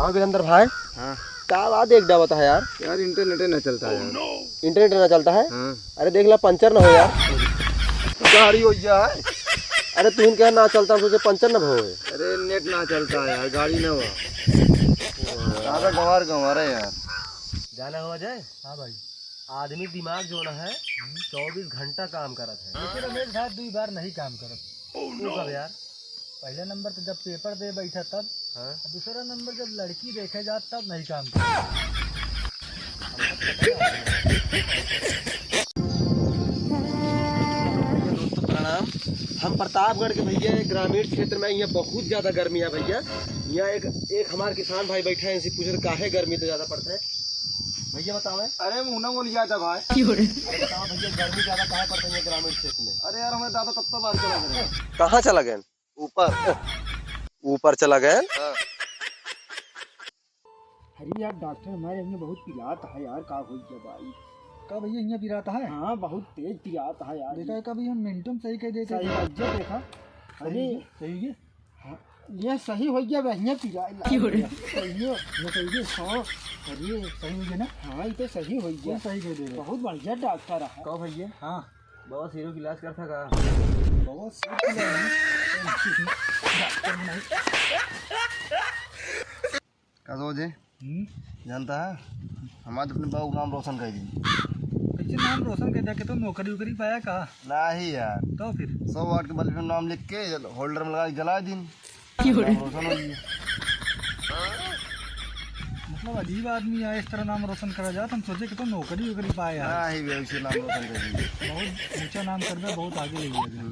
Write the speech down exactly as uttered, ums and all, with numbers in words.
हाँ वीरेंद्र भाई। हाँ। का बात एक डावत है यार? यार, internet ही ना चलता है यार। Internet ना चलता है? हाँ। अरे देख ला, पंचर ना हो यार। गाड़ी हो गया है। अरे तू इनके ना चलता, हम सोचे पंचर ना भवे। अरे net ना चलता है यार, गाड़ी ना हुआ। दादा गंवार गंवार है यार। जाना हुआ जाए? हाँ भाई। आदमी दिमाग जो ना है, चौबीस घंटा काम करत है। लेकिन रमेश भाई, दुई बार नहीं काम करत। तू कब यार? पहले नंबर तो जब पेपर दे बैठा तब, हाँ। और दूसरा नंबर जब लड़की देखे जात तब नहीं काम करत। भैया दोस्तों प्रणाम। हम प्रतापगढ़ के भैया, एक ग्रामीण क्षेत्र में, यहाँ बहुत ज्यादा गर्मी है भैया। यहाँ एक, एक हमार किसान भाई बैठा है, इनसे पूछ रहे काहे गर्मी तो ज्यादा पड़ता है। भैया बताओ। अरे मुँह ना बोल गया था भाई। अरे बताओ भैया, गर्मी ज्यादा काहे पड़ता है ग्रामीण क्षेत्र में? अरे यार, हमें दादा तब तो बाहर चला गए। कहाँ चला गए? ऊपर। ऊपर चला गए? हाँ। अरे यार डॉक्टर, हमारे हियाँ बहुत पिरात है यार, का होई गया भाई? का भैया हियाँ पिरात है? हाँ, बहुत तेज पिरात है यार। देखा है का भैया, मिनटों में सही कह देते सही हैं। भैया देखा। सही अरे। है, सही है। हाँ, ये सही हो गया, बढ़िया पिराए लाग क्यों रे? गया। सही है। ये सही है। हाँ। अरे। सही हो गया ना? हाँ, ये तो सही हो गया। कौन सही कह दे रहे? बहुत बढ़िया डॉक्टर है। कहो भैया। हाँ। बाबा सिरों की इलाज करता का? बाबा सिरों की इलाज नहीं। डॉक्टर नहीं। का सोचे? हम्म? जानता है, हम आज अपने बाबू का नाम रोशन कर दी। कैसे नाम रोशन कर दिया? कि तो नौकरी वोकरी पाया का? नहीं यार। तो फिर? सौ वाट के बल्ब में नाम लिख के होल्डर में लगा के जला दी। क्यों रे? नाम रोशन हो गया। मतलब अजीब आदमी है, इस तरह नाम रोशन करा जात। हम सोचे कि तो नौकरी वोकरी पाया यार। नहीं, वैसे नाम रोशन कर दी। बहुत ऊंचा नाम कर दिया, बहुत आगे ले गया।